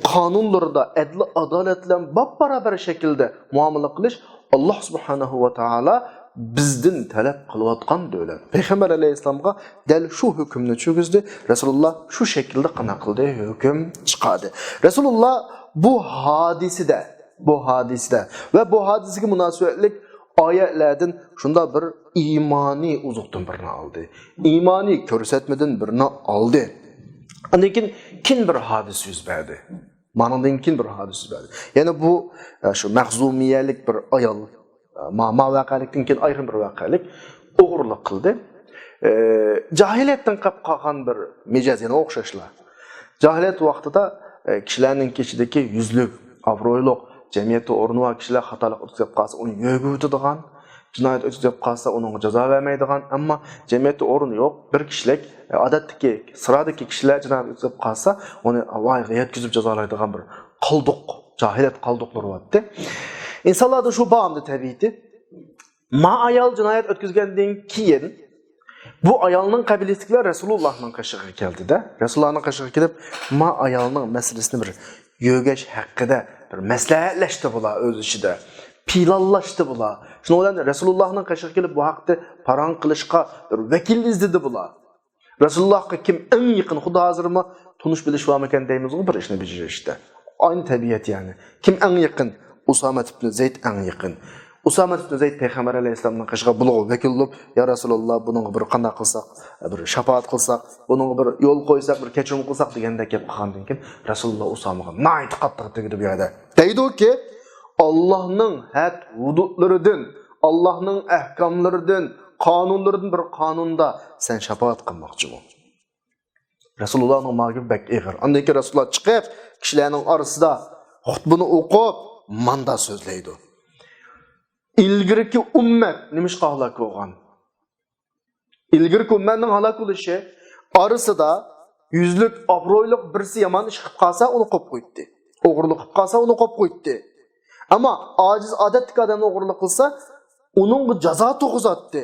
قانۇنلىرىدا ئەدلى ئادالەت بىلەن باپبارابەر شەكىلدە مۇئامىلە قىلىش ئاللا سۇبھانەھۇ ۋە تائالا بىزدىن تەلەپ قىلىۋاتقان دۆلەت. پەيغەمبەر ئەلەيھىسسالامغا دەل شۇ ھۆكۈمنى چۈشۈرگۈزدى. رەسۇلۇللا شۇ شەكىلدە قانداق قىلدى؟ ھۆكۈم چىقاردى. رەسۇلۇللا بۇ ھادىسىدە، بۇ ھادىسىدە ۋە بۇ ھادىسىگە مۇناسىۋەتلىك ئايەتلەردىن شۇنداق بىر ئىمانىي ئوزۇقتىن بىرنى ئالدى. ئىمانىي كۆرسەتمىدىن بىرنى ئالدى. ئاندىن كېيىن، كېيىن بىر ھادىسە يۈز بەردى. مانىڭدىن كېيىن بىر ھادىسە يۈز بەردى. يەنى بۇ، ئە، شۇ مەخزۇمىيەلىك بىر ئايال، ئە، ما، ما ۋەقەلىكتىن كېيىن ئايرىم بىر ۋەقەلىك ئوغرىلىق قىلدى. ئە، جاھىلىيەتتىن قېلىپ قالغان بىر مىجەز، يەنە ئوخشاشلا. جاھىلىيەت ۋاقتىدا، ئە، كىشىلەرنىڭ ئىچىدىكى يۈزلۈك، ئابرۇيلۇق، جەمئىيەتتە ئورنى بار كىشىلەر خاتالىق ئۆتكۈزۈپ قالسا، ئۇنى يۆگىۋېتىدىغان، جىنايەت ئۆتكۈزۈپ قالسا، ئۇنىڭغا جازا بەرمەيدىغان، ئەمما جەمئىيەتتە ئورنى يوق بىر كىشىلىك، ئە، ئادەتتىكى، سىرادىكى كىشىلەر جىنايەت ئۆتكۈزۈپ قالسا، ئۇنى ۋايىغا يەتكۈزۈپ جازالايدىغان بىر قالدۇق، جاھىلىيەت قالدۇقلىرى بارتتى. ئىنسانلاردا شۇ بار ئەمدى تەبىئىتى. ما ئايال جىنايەت ئۆتكۈزگەندىن كېيىن، بۇ ئايالنىڭ قەبىلىسىدىكىلەر رەسۇلۇللاھنىڭ قېشىغا كەلدى-دە، رەسۇلۇللاھنىڭ قېشىغا كېلىپ، ما ئايالنىڭ مەسىلىسىنى بىر يۆگەش ھەققىدە بىر مەسلىھەتلەشتى بۇلار ئۆز ئىچىدە، پىلانلاشتى بۇلار. شۇنىڭ بىلەن رەسۇلۇللاھنىڭ قېشىغا كېلىپ، بۇ ھەقتە پاراڭ قىلىشقا بىر ۋەكىل ئىزدىدى بۇلار. رەسۇلۇللاھقا كىم ئەڭ يېقىن؟ خۇددى ھازىرمۇ تونۇش بىلىش بارمىكەن دەيمىزغۇ بىر ئىشنى بېجىرىشتە. ئاينى تەبىئەت يەنى. كىم ئەڭ يېقىن؟ ئۇسامە ئىبنى زەيد ئەڭ يېقىن. ئۇسامە ئىبنى زەيد پەيغەمبەر ئەلەيھىسسالامنىڭ قېشىغا بۇلارغا ۋەكىل بولۇپ، يا رەسۇلۇللا، بۇنىڭغا بىر قانداق قىلساق، بىر شاپائەت قىلساق، بۇنىڭغا بىر يول قويساق، بىر كەچۈرۈم قىلساق دېگەندەك گەپ قىلغاندىن كېيىن، رەسۇلۇللا ئۇسامىغا ناھايىتى قاتتىق تېگىدى بۇ يەردە. دەيدۇكى، ئاللاھنىڭ ھەد ھۇدۇدلىرىدىن، ئاللاھنىڭ ئەھكاملىرىدىن، قانۇنلىرىدىن بىر قانۇندا سەن شاپائەت قىلماقچىمۇ؟ رەسۇلۇللانىڭ ماگىپى بەك ئېغىر. ئاندىن كېيىن رەسۇلۇللا چىقىپ، كىشىلەرنىڭ ئارىسىدا خۇتبىنى ئوقۇپ، ماندا سۆزلەيدۇ. ئىلگىرىكى ئۈممەت نېمىشقا ھالاك بولغان؟ ئىلگىرىكى ئۈممەتنىڭ ھالاك بولۇشى ئارىسىدا يۈزلۈك، ئابرۇيلۇق بىرسى يامان ئىش قىلىپ قالسا، ئۇنى قويۇپ قوياتتى. ئوغرىلىق قىلىپ قالسا، ئۇنى قويۇپ قوياتتى. ئەمما ئاجىز، ئادەتتىكى ئادەمنى ئوغرىلىق قىلسا، ئۇنىڭغا جازا تۇرغۇزاتتى.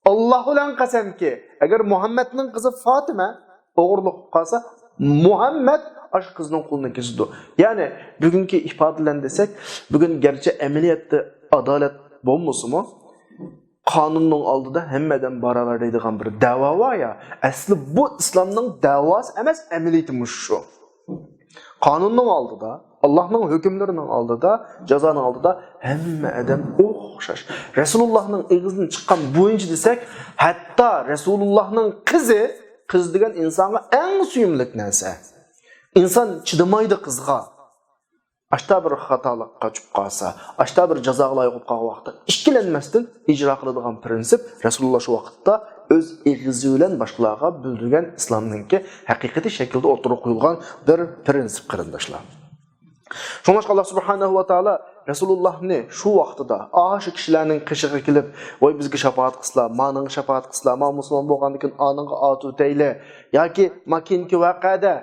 ئاللا بىلەن قەسەمكى، ئەگەر مۇھەممەدنىڭ قىزى فاتىمە ئوغرىلىق قىلىپ قالسا، مۇھەممەد ئاشۇ قىزنىڭ قولىنى كېسىدۇ. يەنى بۈگۈنكى ئىپادە بىلەن دېسەك، بۈگۈن گەرچە ئەمەلىيەتتە ئادالەت بولمىسىمۇ، قانۇننىڭ ئالدىدا ھەممە ئادەم باراۋەر دەيدىغان بىر دەۋا بار يا. ئەسلى بۇ ئىسلامنىڭ دەۋاسى ئەمەس، ئەمەلىيىتى مۇشۇ شۇ. قانۇننىڭ ئالدىدا، ئاللاھنىڭ ھۆكۈملىرىنىڭ ئالدىدا، جازانىڭ ئالدىدا ھەممە ئادەم ئوخشاش. رەسۇلۇللاھنىڭ ئېغىزىدىن چىققان بويىچە دېسەك، ھەتتا رەسۇلۇللاھنىڭ قىزى، قىز دېگەن ئىنسانغا ئەڭ سۆيۈملۈك نەرسە. ئىنسان چىدىمايدۇ قىزغا. ئاشتا بىر خاتالىققا چۈشۈپ قالسا، ئاشتا بىر جازاغا لايىق بولۇپ قالغان ۋاقىتتا ئىككىلەنمەستىن ئىجرا قىلىدىغان پىرىنسىپ رەسۇلۇللا شۇ ۋاقىتتا ئۆز ئېغىزى بىلەن باشقىلارغا بىلدۈرگەن ئىسلامنىڭكى ھەقىقىتى شەكلىدە ئوتتۇرىغا قويۇلغان بىر پىرىنسىپ، قېرىنداشلار. شۇڭلاشقا ئاللا سۇبھانەھۇ ۋە تائالا رەسۇلۇللانى شۇ ۋاقتىدا ئاشۇ كىشىلەرنىڭ قېشىغا كېلىپ، ۋاي بىزگە شاپائەت قىلسىلا، مانىڭغا شاپائەت قىلسىلا، ما مۇسۇلمان بولغاندىن كېيىن ئانىڭغا ئاتۇتەيلى ياكى ما كېيىنكى ۋەقەدە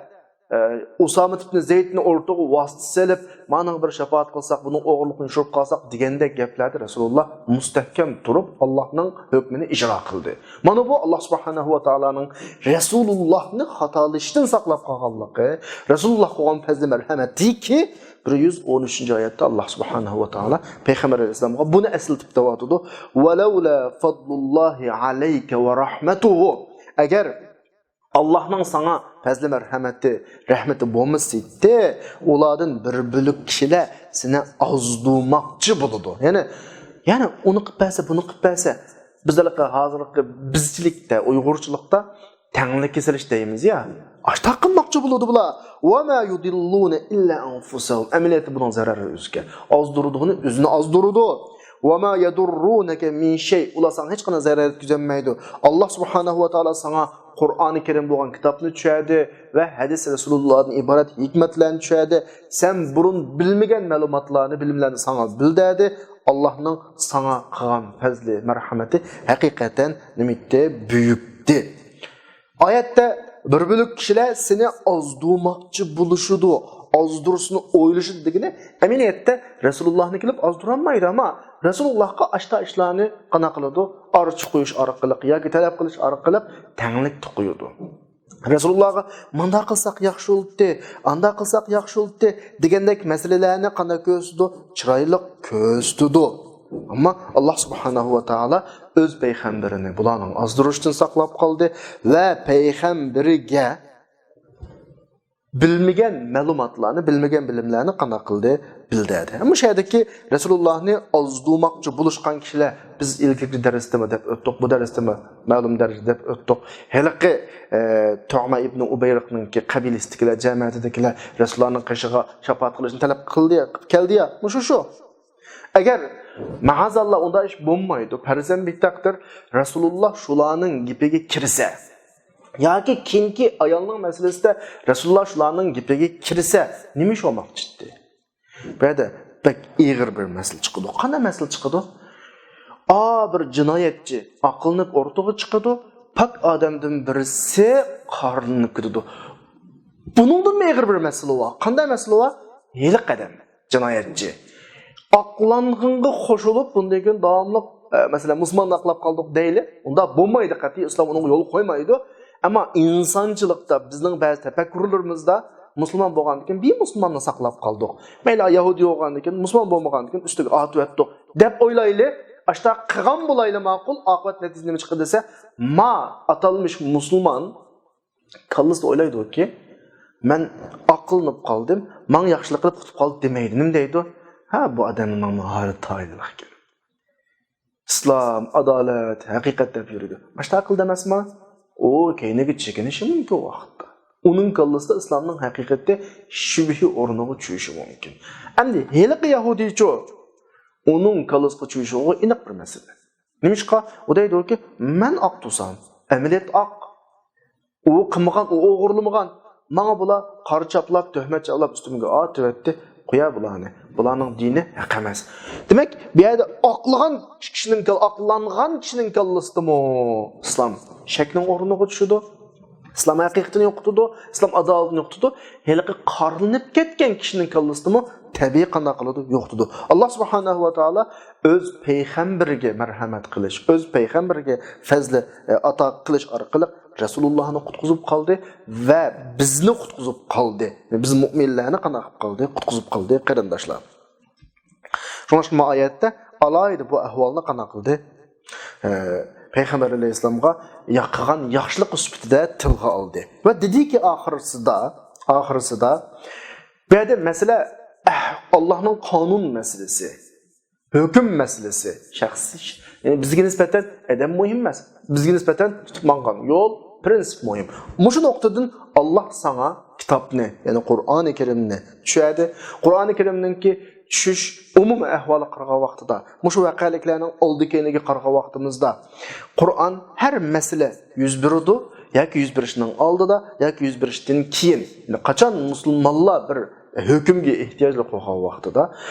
ئە، ئۇسامە ئىبنى زەيدنى ئورتىغا ۋاسىتە سېلىپ، مانىڭغا بىر شاپائەت قىلساق، بۇنىڭ ئوغرىلىقىنى يوشۇرۇپ قالساق دېگەندەك گەپلەردە رەسۇلۇللا مۇستەھكەم تۇرۇپ، ئاللاھنىڭ ھۆكمىنى ئىجرا قىلدى. مانا بۇ ئاللا سۇبھانەھۇ ۋە تائالانىڭ رەسۇلۇللانى خاتالىشىشتىن ساقلاپ قالغانلىقى، رەسۇلۇللا قىلغان پەزلى مەرھەمەتىكى بىر يۈز ئون ئۈچىنچى ئايەتتە ئاللا سۇبھانەھۇ ۋە تائالا پەيغەمبەر ئەلەيھىسسالامغا بۇنى ئەسلىتىپ دەۋاتىدۇ. ۋەلەۋلا فەزلۇللاھى ئەلەيكە ۋە رەھمەتۇھۇ. ئەگەر ئاللاھنىڭ ساڭا پەزلى مەرھەمىتى، رەھمىتى بولمىسىدى، ئۇلاردىن بىر بۆلەك كىشىلەر سېنى ئازدۇرماقچى بولىدۇ. يەنى، يەنى ئۇنى قىلىپ بەرسە، بۇنى قىلىپ بەرسە، بىز ھېلىقى ھازىرقى بىزچىلىكتە، ئۇيغۇرچىلىقتا تەڭلىككە سېلىش دەيمىز يا. ئاشتاق قىلماقچى بولىدۇ بۇلار. ۋە ما يۇدىللۇنە ئىللا ئەنفۇسەھۇم. ئەمەلىيەتتە بۇنىڭ زەرەرى ئۆزىگە. ئازدۇرىدىغىنى ئۆزىنى ئازدۇرىدۇ. ۋە ما يەدۇررۇنەكە مىن شەي. ئۇلار ساڭا ھېچقانداق زەرەر يەتكۈزەلمەيدۇ. ئاللا سۇبھانەھۇ ۋە تائالا ساڭا قۇرئانى كەرىم بولغان كىتابنى چۈشەردى ۋە ھەدىس رەسۇلۇللاھدىن ئىبارەت ھېكمەتلەرنى چۈشەردى. سەن بۇرۇن بىلمىگەن مەلۇماتلارنى، بىلىملەرنى ساڭا بىلدۈردى. ئاللاھنىڭ ساڭا قىلغان پەزلى، مەرھەمىتى ھەقىقەتەن نېمىتتى؟ بۈيۈكتى. ئايەتتە بىر بۆلەك كىشىلەر سېنى ئازدۇرماقچى بولۇشىدۇ، ئازدۇرۇشنى ئويلىشىدۇ دېگىنى، ئەمەلىيەتتە رەسۇلۇللاھنى كېلىپ ئازدۇرالمايدۇ، ئەمما رەسۇلۇللاھقا ئاشتا ئىشلارنى قانداق قىلىدۇ؟ ئارچا قويۇش ئارقىلىق ياكى تەلەپ قىلىش ئارقىلىق تەڭلىكتە قويىدۇ. رەسۇلۇللاھقا مۇنداق قىلساق ياخشى بولاتتى، ئانداق قىلساق ياخشى بولاتتى دېگەندەك مەسىلىلەرنى قانداق كۆرسىتىدۇ؟ چىرايلىق كۆرسىتىدۇ. ئەمما ئاللا سۇبھانەھۇ ۋە تائالا ئۆز پەيغەمبىرىنى بۇلارنىڭ ئازدۇرۇشىدىن ساقلاپ قالدى ۋە پەيغەمبىرىگە بىلمىگەن مەلۇماتلارنى، بىلمىگەن بىلىملەرنى قانداق قىلدى؟ بىلدۈردى. مۇشۇ يەردىكى رەسۇلۇللاھنى ئازدۇرماقچى بولۇشقان كىشىلەر، بىز ئىلگىرىكى دەرستىمۇ دەپ ئۆتتۇق، بۇ دەرستىمۇ مەلۇم دەرىجىدە دەپ ئۆتتۇق. ھېلىقى، ئە، تۇئمە ئىبنى ئۇبەيرىقنىڭكى قەبىلىسىدىكىلەر، جەمەتىدىكىلەر رەسۇلۇللاھنىڭ قېشىغا شاپائەت قىلىشنى تەلەپ قىلدى، قىلىپ كەلدى يا، مۇشۇ شۇ. ئەگەر مەئازاللا ئۇنداق ئىش بولمايدۇ، پەرزەن بىتەقدىر، رەسۇلۇللا شۇلارنىڭ گېپىگە كىرسە، ياكى كېيىنكى ئايالنىڭ مەسىلىسىدە رەسۇلۇللا شۇلارنىڭ گېپىگە كىرسە، نېمە ئىش بولماقچى ئىدى؟ بۇ يەردە بەك ئېغىر بىر مەسىلە چىقىدۇ. قانداق مەسىلە چىقىدۇ؟ ئا، بىر جىنايەتچى ئاقلىنىپ ئورتىغا چىقىدۇ، پاك ئادەمدىن بىرسى قارىلىنىپ كېتىدۇ. بۇنىڭدىنمۇ ئېغىر بىر مەسىلە بار. قانداق مەسىلە بار؟ ھېلىقى ئادەم، جىنايەتچى ئاقلانغانغا قوشۇلۇپ، بۇندىن كېيىن داۋاملىق، ئە، مەسىلەن، مۇسۇلماننى ئاقلاپ قالدۇق دەيلى. ئۇنداق بولمايدۇ، قەتئىي ئىسلام ئۇنىڭغا يول قويمايدۇ. ئەمما ئىنسانچىلىقتا بىزنىڭ بەزى تەپەككۇرلىرىمىزدا مۇسۇلمان بولغاندىن كېيىن بىر مۇسۇلماننى ساقلاپ قالدۇق. مەيلى يەھۇدىي بولغاندىن كېيىن، مۇسۇلمان بولمىغاندىن كېيىن ئۈستىگە ئاتىۋەتتۇق دەپ ئويلايلى. ئاشۇنداق قىلغان بولايلى ماقۇل، ئاقىۋەت نەتىجە نېمە چىقتى دېسە، ما ئاتالمىش مۇسۇلمان كاللىسىدا ئويلايدۇكى، مەن ئاقلىنىپ قالدىم، ماڭا ياخشىلىق قىلىپ قۇتۇپ قالدى دېمەيدۇ. نېمە دەيدۇ؟ ھە، بۇ ئادەمنىڭ ماڭا ھالىتى تايىنلىق ئىكەن. ئىسلام، ئادالەت، ھەقىقەت دەپ يۈرىدۇ. ماشۇنداق قىلدى ئەمەسما؟ ئۇ كەينىگە چېكىنىشى مۇمكىن ۋاقىتتا. ئۇنىڭ كاللىسىدا ئىسلامنىڭ ھەقىقىتى شۈبھە ئورنىغا چۈشۈشى مۇمكىن. ئەمدى ھېلىقى يەھۇدىيچۇ؟ ئۇنىڭ كاللىسىغا چۈشۈشىغۇ ئېنىق بىر مەسىلە. نېمىشقا؟ ئۇ دەيدۇكى، مەن ئاق تۇرسام، ئەمەلىيەت ئاق. ئۇ قىلمىغان، ئۇ ئوغرىلىمىغان. ماڭا بۇلار قارا چاپلاپ، تۆھمەت چاپلاپ ئۈستۈمگە ئاتىۋەتتى. قويە بۇلارنى. بۇلارنىڭ دىنى ھەق ئەمەس. دېمەك، بۇ يەردە ئاقلىغان كىشىنىڭ كال-، ئاقلانغان كىشىنىڭ كاللىسىدىمۇ ئىسلام شەكنىڭ ئورنىغا چۈشىدۇ. ئىسلام ھەقىقىتىنى يوقىتىدۇ، ئىسلام ئادالىتىنى يوقىتىدۇ. ھېلىقى قارىلىنىپ كەتكەن كىشىنىڭ كاللىسىدىمۇ تەبىئىي قانداق قىلىدۇ؟ يوقىتىدۇ. ئاللا سۇبھانەھۇ ۋە تائالا ئۆز پەيغەمبىرىگە مەرھەمەت قىلىش، ئۆز پەيغەمبىرىگە پەزلى، ئە، ئاتا قىلىش ئارقىلىق رەسۇلۇللاھنى قۇتقۇزۇپ قالدى ۋە بىزنى قۇتقۇزۇپ قالدى. بىز مۇئمىنلەرنى قانداق قىلىپ قالدى؟ قۇتقۇزۇپ قالدى، قېرىنداشلار. شۇڭلاشقا ما ئايەتتە ئالاھىدە بۇ ئەھۋالنى قانداق قىلدى؟ ئە، پەيغەمبەر ئەلەيھىسسالامغا يا-، قىلغان ياخشىلىقى سۈپىتىدە تىلغا ئالدى. ۋە دېدىكى، ئاخىرسىدا، ئاخىرسىدا، بۇ يەردە مەسىلە، ئەھ، ئاللانىڭ قانۇن مەسىلىسى، ھۆكۈم مەسىلىسى، شەخسىي ئىش. يەنى بىزگە نىسبەتەن ئادەم مۇھىم ئەمەس. بىزگە نىسبەتەن تۇتۇپ ماڭغان يول، پرىنسىپ مۇھىم. مۇشۇ نۇقتىدىن ئاللا ساڭا كىتابنى، يەنى قۇرئانى كەرىمنى چۈشەردى. قۇرئانى كەرىمنىڭكى چۈشۈش ئومۇمىي ئەھۋالى قارىغان ۋاقتىدا، مۇشۇ ۋەقەلىكلەرنىڭ ئالدى كەينىگە قارىغان ۋاقتىمىزدا، قۇرئان ھەر مەسىلە يۈز بېرىدۇ، ياكى يۈز بېرىشنىڭ ئالدىدا، ياكى يۈز بېرىشتىن كېيىن. قاچان مۇسۇلمانلار بىر ھۆكۈمگە ئېھتىياجلىق بولغان ۋاقتىدا،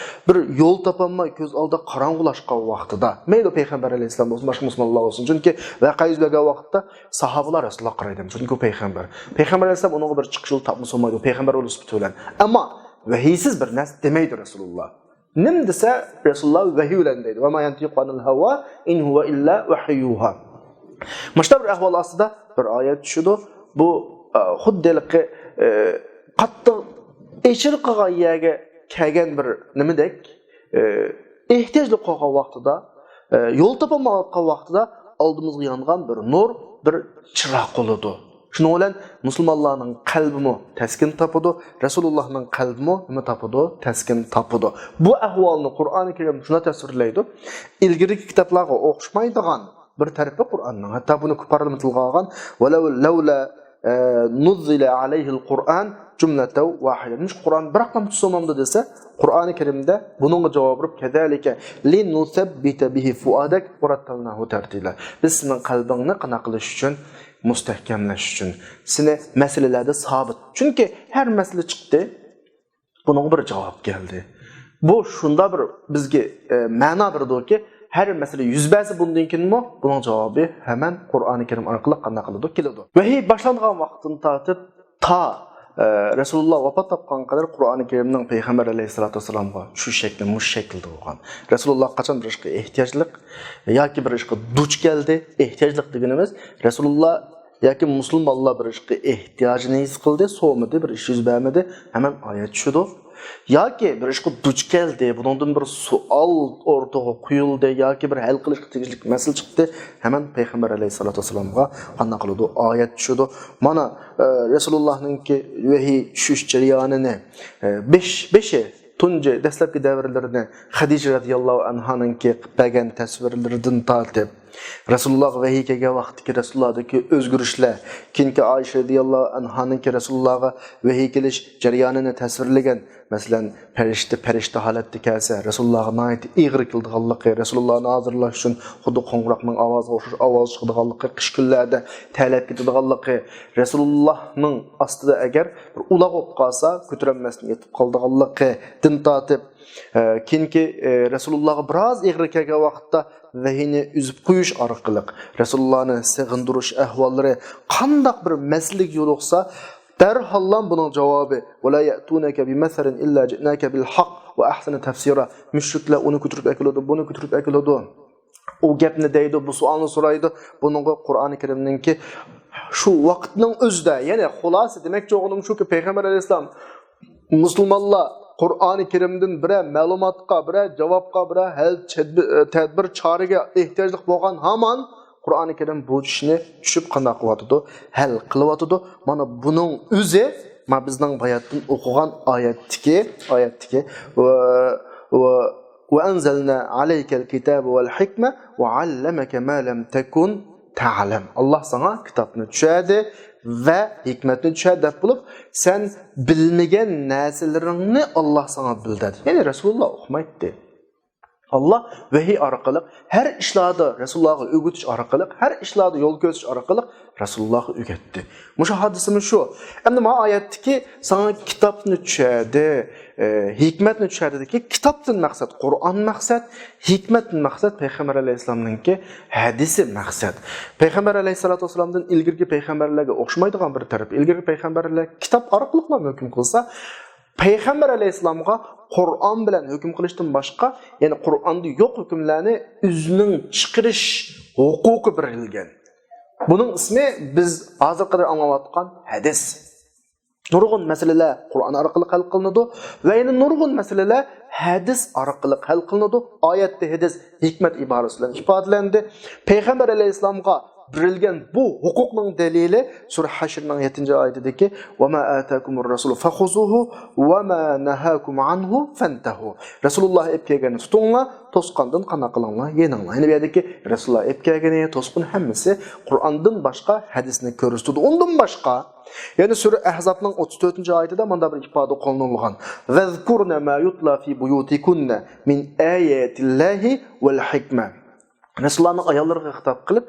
بىر يول تاپالماي كۆز ئالدى قاراڭغۇلاشقان ۋاقتىدا، مەيلى پەيغەمبەر ئەلەيھىسسالام بولسۇن، باشقا مۇسۇلمانلار بولسۇن، چۈنكى ۋەقە يۈز بەرگەن ۋاقىتتا ساھابىلار رەسۇلۇللاھقا قارايدۇ، چۈنكى ئۇ پەيغەمبەر. پەيغەمبەر ئەلەيھىسسالام ئۇنىڭغا بىر چىقىش يول تاپمىسا بولمايدۇ، پەيغەمبەر بولۇش سۈپىتى بىلەن. ئەمما ۋەھىيسىز بىر نەرسە دېمەيدۇ رەسۇلۇللاھ. نېمە دېسە، رەسۇلۇللاھ ۋەھىي بىلەن دەيدۇ. «ۋە ما يەنتىقۇ ئەنىل ھەۋا، ئىن ھۇۋە ئىللا ۋەھيۇ يۇھا.» مۇشۇنداق بىر ئەھۋال ئاستىدا بىر ئايەت چۈشىدۇ. بۇ، ئە، خۇددى ھېلىقى، ئە، قاتتىق ئېچىلىپ قالغان يەرگە كەلگەن بىر نېمىدەك، ئە، ئېھتىياجلىق قالغان ۋاقتىدا، ئە، يول تاپالمايۋاتقان ۋاقتىدا ئالدىمىزغا يانغان بىر نۇر، بىر چىراغ بولىدۇ. شۇنىڭ بىلەن مۇسۇلمانلارنىڭ قەلبىمۇ تەسكىن تاپىدۇ، رەسۇلۇللاھنىڭ قەلبىمۇ نېمە تاپىدۇ؟ تەسكىن تاپىدۇ. بۇ ئەھۋالنى قۇرئانى كەرىم شۇنداق تەسۋىرلەيدۇ، ئىلگىرىكى كىتابلارغا ئوخشىمايدىغان بىر تەرىپى قۇرئاننىڭ، ھەتتا بۇنى كۇپپارلارمۇ تىلغا ئالغان، «ۋەلەۋ لەۋلە، ئە، نۇززىلە ئەلەيھىل قۇرئان جۈملەتەن ۋاھىدە.» مۇشۇ قۇرئان بىراقلا چۈشسە بولمامدۇ دېسە، قۇرئانى كەرىمدە بۇنىڭغا جاۋاب بېرىپ، «كەزالىكە لىنۇسەببىتە بىھى فۇئادەك ۋەرەتتەلناھۇ تەرتىلە.» بىز سېنىڭ قەلبىڭنى قانداق قىلىش ئۈچۈن؟ مۇستەھكەملەش ئۈچۈن، سېنى مەسىلىلەردە سابىت. چۈنكى ھەر مەسىلە چىقتى، بۇنىڭغا بىر جاۋاب كەلدى. بۇ شۇنداق بىر بىزگە، ئە، مەنا بېرىدۇكى، ھەر مەسىلە يۈز بەرسە بۇندىن كېيىنمۇ بۇنىڭ جاۋابى ھەمەن قۇرئانى كەرىم ئارقىلىق قانداق قىلىدۇ؟ كېلىدۇ. ۋەھىي باشلانغان ۋاقىتتىن تارتىپ تا، ئە، رەسۇلۇللاھ ۋاپات تاپقانغا قەدەر قۇرئانى كەرىمنىڭ پەيغەمبەر ئەلەيھىسسالاتۇ ۋەسسالامغا چۈشۈش شەكلى مۇشۇ شەكىلدە بولغان. رەسۇلۇللاھ قاچان بىر ئىشقا ئېھتىياجلىق ياكى بىر ئىشقا دۇچ كەلدى، ئېھتىياجلىق دېگىنىمىز رەسۇلۇللاھ ياكى مۇسۇلمانلار بىر ئىشقا ئېھتىياجىنى ھېس قىلدى، سومىدى، بىر ئىش يۈز بەرمىدى، ھەمەن ئايەت چۈشىدۇ. ياكى بىر ئىشقا دۇچ كەلدى، بۇنىڭدىن بىر سوئال ئوتتۇرىغا قويۇلدى ياكى بىر ھەل قىلىشقا تېگىشلىك مەسىلە چىقتى، ھەمەن پەيغەمبەر ئەلەيھىسسالاتۇ ۋەسسالامغا قانداق قىلىدۇ؟ ئايەت چۈشىدۇ. مانا، ئە، رەسۇلۇللاھنىڭكى ۋەھىي چۈشۈش جەريانىنى، ئە، بېش-، بېشى، تۇنجى دەسلەپكى دەۋرلىرىنى خەدىجە رەزىياللاھۇ ئەنھانىڭكى بەرگەن تەسۋىرلىرىدىن تارتىپ، رەسۇلۇللاھقا ۋەھىي كەلگەن ۋاقىتتىكى رەسۇلۇللاھدىكى ئۆزگىرىشلەر، كېيىنكى ئائىشە رەزىياللاھۇ ئەنھانىڭكى رەسۇلۇللاھقا ۋەھىي كېلىش جەريانىنى تەسۋىرلىگەن، مەسىلەن، پەرىشتە، پەرىشتە ھالەتتە كەلسە، رەسۇلۇللاھقا ناھايىتى ئېغىر كېلىدىغانلىقى، رەسۇلۇللاھنى ھازىرلاش ئۈچۈن خۇددى قوڭغۇراقنىڭ ئاۋازىغا ئوخشاش ئاۋاز چىقىدىغانلىقى، قىش كۈنلەردە تەرلەپ كېتىدىغانلىقى، رەسۇلۇللاھنىڭ ئاستىدا ئەگەر بىر ئۇلاغ بولۇپ قالسا، كۆتۈرەلمەستىن يېتىپ قالىدىغانلىقىدىن تارتىپ، ئە، كېيىنكى، ئە، رەسۇلۇللاھقا بىراز ئېغىر كەلگەن ۋاقىتتا ۋەھىينى ئۈزۈپ قويۇش ئارقىلىق رەسۇلۇللاھنى سېغىندۇرۇش ئەھۋاللىرى، قانداق بىر مەسىلىگە يولۇقسا، دەرھاللا بۇنىڭ جاۋابى، «ولا يأتونك بمثل إلا جئناك بالحق وأحسن تفسيرا.» مۇشرىكلار ئۇنى كۆتۈرۈپ ئەكېلىدۇ، بۇنى كۆتۈرۈپ ئەكېلىدۇ. ئۇ گەپنى دەيدۇ، بۇ سوئالنى سورايدۇ. بۇنىڭغا قۇرئانى كەرىمنىڭكى شۇ ۋاقىتنىڭ ئۆزىدە، يەنى خۇلاسە دېمەكچى بولغىنىم شۇكى، پەيغەمبەر ئەلەيھىسسالام مۇسۇلمانلار قۇرئانى كەرىمدىن بىرەر مەلۇماتقا، بىرەر جاۋابقا، بىرەر ھەل، تەدبىر، تەدبىر، چارىگە ئېھتىياجلىق بولغان ھامان قۇرئانى كەرىم بۇ ئىشنى چۈشۈپ قانداق قىلىۋاتىدۇ؟ ھەل قىلىۋاتىدۇ. مانا بۇنىڭ ئۆزى، مانا بىزنىڭ باياتتىن ئوقۇغان ئايەتتىكى، ئايەتتىكى، ۋە، ۋە، «وأنزلنا عليك الكتاب والحكمة وعلمك ما لم تكن تعلم.» ئاللاھ ساڭا كىتابنى چۈشەردى ۋە ھېكمەتنى چۈشەردى دەپ بولۇپ، سەن بىلمىگەن نەرسىلىرىڭنى ئاللاھ ساڭا بىلدۈردى. يەنى رەسۇلۇللاھ ئوقۇمايتتى. ئاللاھ ۋەھىي ئارقىلىق، ھەر ئىشلاردا رەسۇلۇللاھقا ئۆگىتىش ئارقىلىق، ھەر ئىشلاردا يول كۆرسىتىش ئارقىلىق رەسۇلۇللاھقا ئۆگەتتى. مۇشۇ ھادىسىمۇ شۇ. ئەمدى مانا ئايەتتىكى ساڭا كىتابنى چۈشەردى، ئە، ھېكمەتنى چۈشەردىكى كىتابتىن مەقسەت قۇرئان مەقسەت، ھېكمەتتىن مەقسەت پەيغەمبەر ئەلەيھىسسالامنىڭكى ھەدىسى مەقسەت. پەيغەمبەر ئەلەيھىسسالاتۇ ۋەسسالامدىن ئىلگىرىكى پەيغەمبەرلەرگە ئوخشىمايدىغان بىر تەرەپ، ئىلگىرىكى پەيغەمبەرلەر كىتاب ئارقىلىقلا ھۆكۈم قىلسا، پەيغەمبەر ئەلەيھىسسالامغا قۇرئان بىلەن ھۆكۈم قىلىشتىن باشقا، يەنى قۇرئاندا يوق ھۆكۈملەرنى ئۆزىنىڭ چىقىرىش ھوقۇقى بېرىلگەن. بۇنىڭ ئىسمى بىز ھازىرقى قەدەر ئاڭلاۋاتقان ھەدىس. نۇرغۇن مەسىلىلەر قۇرئان ئارقىلىق ھەل قىلىنىدۇ ۋە يەنە نۇرغۇن مەسىلىلەر ھەدىس ئارقىلىق ھەل قىلىنىدۇ. ئايەتتە ھەدىس ھېكمەت ئىبارىسى بىلەن ئىپادىلەندى. پەيغەمبەر ئەلەيھىسسالامغا بېرىلگەن بۇ ھوقۇقنىڭ دەلىلى سۈرە ھەشرنىڭ يەتتىنچى ئايىتىدىكى، «وما آتاكم الرسول فخذوه وما نهاكم عنه فانتهوا.» رەسۇلۇللاھ ئېلىپ كەلگەننى تۇتۇڭلار، توسقاندىن قانداق قىلىڭلار، يېنىڭلار. يەنە بۇ يەردىكى رەسۇلۇللاھ ئېلىپ كەلگىنى، توسقىنى ھەممىسى قۇرئاندىن باشقا ھەدىسنى كۆرسىتىدۇ. ئۇندىن باشقا، يەنە سۈرە ئەھزابنىڭ ئوتتۇز تۆتىنچى ئايىتىدە مۇنداق بىر ئىپادە قوللىنىلغان، «واذكرن ما يتلى في بيوتكن من آيات الله والحكمة.» رەسۇلۇللاھنىڭ ئاياللىرىغا خىتاب قىلىپ،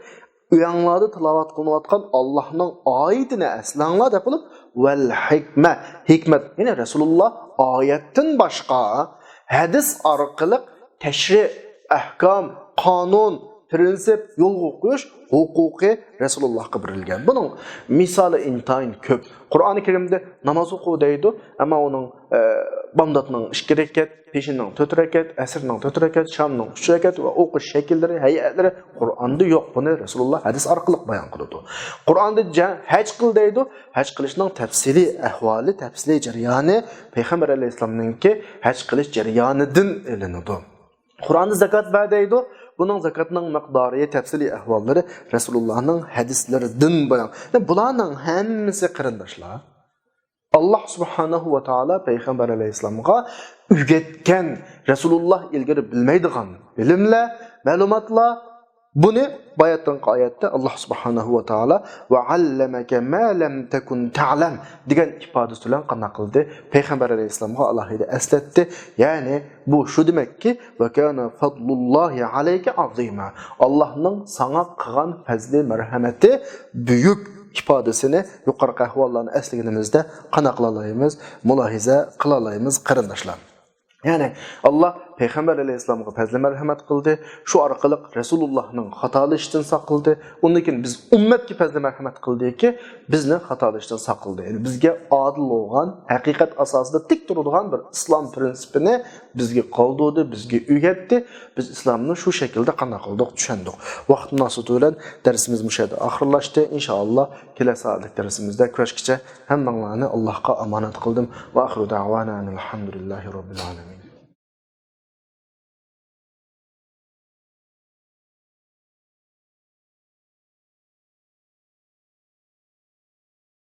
ئۆيۈڭلاردا تىلاۋەت قىلىنىۋاتقان ئاللاھنىڭ ئايىتىنى ئەسلەڭلار دەپ بولۇپ، ۋەل ھىكمە، ھېكمەت، يەنى رەسۇلۇللاھ ئايەتتىن باشقا ھەدىس ئارقىلىق تەشرىئ، ئەھكام، قانۇن، پىرىنسىپ يولغا قويۇش ھوقۇقى رەسۇلۇللاھقا بېرىلگەن. بۇنىڭ مىسالى ئىنتايىن كۆپ. قۇرئانى كەرىمدە ناماز ئوقۇ دەيدۇ، ئەمما ئۇنىڭ، ئە، بامداتنىڭ ئىككى رەكەت، پېشىننىڭ تۆت رەكەت، ئەسىرنىڭ تۆت رەكەت، شامنىڭ ئۈچ رەكەت ۋە ئوقۇش شەكىللىرى، ھەيئەتلىرى قۇرئاندا يوق. بۇنى رەسۇلۇللاھ ھەدىس ئارقىلىق بايان قىلىدۇ. قۇرئاندا جە-، ھەج قىل دەيدۇ. ھەج قىلىشنىڭ تەپسىلىي ئەھۋالى، تەپسىلىي جەريانى پەيغەمبەر ئەلەيھىسسالامنىڭكى ھەج قىلىش جەريانىدىن ئېلىنىدۇ. قۇرئاندا زاكات بەر دەيدۇ. بۇنىڭ زاكاتنىڭ مىقدارى، تەپسىلىي ئەھۋاللىرى رەسۇلۇللاھنىڭ ھەدىسلىرىدىن بايان. بۇلارنىڭ ھەممىسى قېرىنداشلار، ئاللاھ سۇبھانەھۇ ۋە تائالا پەيغەمبەر ئەلەيھىسسالامغا ئۆگەتكەن، رەسۇلۇللاھ ئىلگىرى بىلمەيدىغان بىلىملەر، مەلۇماتلار. بۇنى باياتتىنقى ئايەتتە ئاللاھ سۇبھانەھۇ ۋە تائالا «ۋە ئەللەمەكە مە لەم تەكۇن تەئلەم» دېگەن ئىپادىسى بىلەن قانداق قىلدى؟ پەيغەمبەر ئەلەيھىسسالامغا ئالاھىدە ئەسلەتتى. يەنى بۇ شۇ دېمەككى، «ۋە كانە فەزلۇللاھى ئەلەيكە ئەزىمە»، ئاللاھنىڭ ساڭا قىلغان پەزلى، مەرھەمىتى بۈيۈك ئىپادىسىنى، يۇقىرىقى ئەھۋاللارنى ئەسلىگىنىمىزدە قانداق قىلالايمىز؟ مۇلاھىزە قىلالايمىز، قېرىنداشلار. يەنى ئاللاھ پەيغەمبەر ئەلەيھىسسالامغا پەزلى مەرھەمەت قىلدى. شۇ ئارقىلىق رەسۇلۇللاھنىڭ خاتالىشىشتىن ساقلىدى. ئۇندىن كېيىن بىز ئۈممەتكە پەزلى مەرھەمەت قىلدىكى، بىزنى خاتالىشىشتىن ساقلىدى. يەنى بىزگە ئادىل بولغان، ھەقىقەت ئاساسىدا تىك تۇرىدىغان بىر ئىسلام پرىنسىپىنى بىزگە قالدۇردى، بىزگە ئۆگەتتى. بىز ئىسلامنى شۇ شەكىلدە قانداق قىلدۇق، چۈشەندۇق. ۋاقىت مۇناسىۋىتى بىلەن دەرسىمىز مۇشۇ يەردە ئاخىرلاشتى. ئىنشائاللا، كېلەر سائەتلىك دەرسىمىزدە كۆرۈشكىچە ھەممىڭلارنى ئاللاھقا ئامانەت قىلدىم. ۋە ئاخىرۇ دەۋانا ئەنىل ھەمدۇلىللاھى رەببىل ئالەمىن.